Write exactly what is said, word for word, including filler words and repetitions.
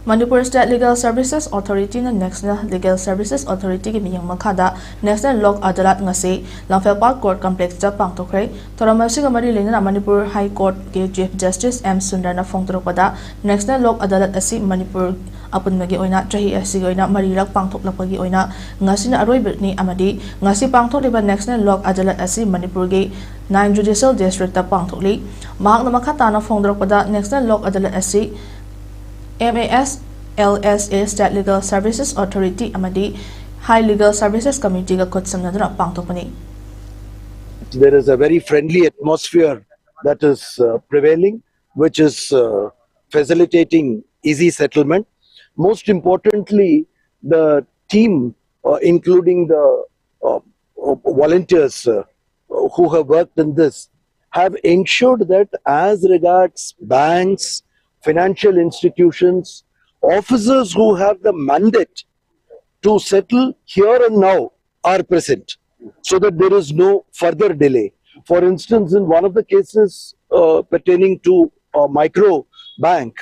Manipur State Legal Services Authority ꯅ National Legal Services Authority ꯒꯤ ꯃꯤꯠꯌꯦꯡ ꯃꯈꯥꯗ National Lok Adalat ꯉꯁꯤ ꯂꯝꯐꯦꯜꯄꯥꯠ Court Complex ꯇ ꯄꯥꯡꯊꯣꯛꯈ꯭ꯔꯦ꯫ ꯊꯧꯔꯝ ꯑꯁꯤꯒ ꯃꯔꯤ ꯂꯩꯅꯅ ꯃꯅꯤꯄꯨꯔ High Court ꯀꯤ Chief Justice ꯑꯦꯝ ꯁꯨꯟꯗꯔꯅ ꯐꯣꯡꯗꯣꯔꯛꯄꯗ, National Lok Adalat ꯑꯁꯤ ꯃꯅꯤꯄꯨꯔ ꯑꯄꯨꯟꯕꯒꯤ ꯑꯣꯏꯅ ꯆꯍꯤ ꯑꯁꯤꯒꯤ ꯑꯣꯏꯅ ꯃꯔꯤꯔꯛ ꯄꯥꯡꯊꯣꯛꯂꯛꯄꯒꯤ ꯑꯣꯏꯅ ꯉꯁꯤꯅ ꯑꯔꯣꯏꯕꯅꯤ ꯑꯃꯗꯤ ꯉꯁꯤ ꯄꯥꯡꯊꯣꯛꯂꯤꯕ National Lok Adalat ꯑꯁꯤ ꯃꯅꯤꯄꯨꯔꯒꯤ nine Judicial District ꯇ ꯄꯥꯡꯊꯣꯛꯂꯤ꯫ ꯃꯍꯥꯛꯅ ꯃꯈꯥ ꯇꯥꯅ ꯐꯣꯡꯗꯣꯔꯛꯄꯗ, National Lok Adalat ꯑꯁꯤ M A S L S A, State Legal Services Authority ꯑꯃꯗꯤ High Legal Services Committee ꯒ ꯈꯨꯠꯁꯝꯅꯗꯨꯅ ꯄꯥꯡꯊꯣꯛꯄꯅꯤ꯫ There is a very friendly atmosphere that is uh, prevailing, which is uh, facilitating easy settlement. Most importantly, the team, uh, including the uh, uh, volunteers uh, who have worked in this, have ensured that as regards banks, financial institutions, officers who have the mandate to settle here and now are present, so that there is no further delay. For instance, in one of the cases uh, pertaining to a micro bank,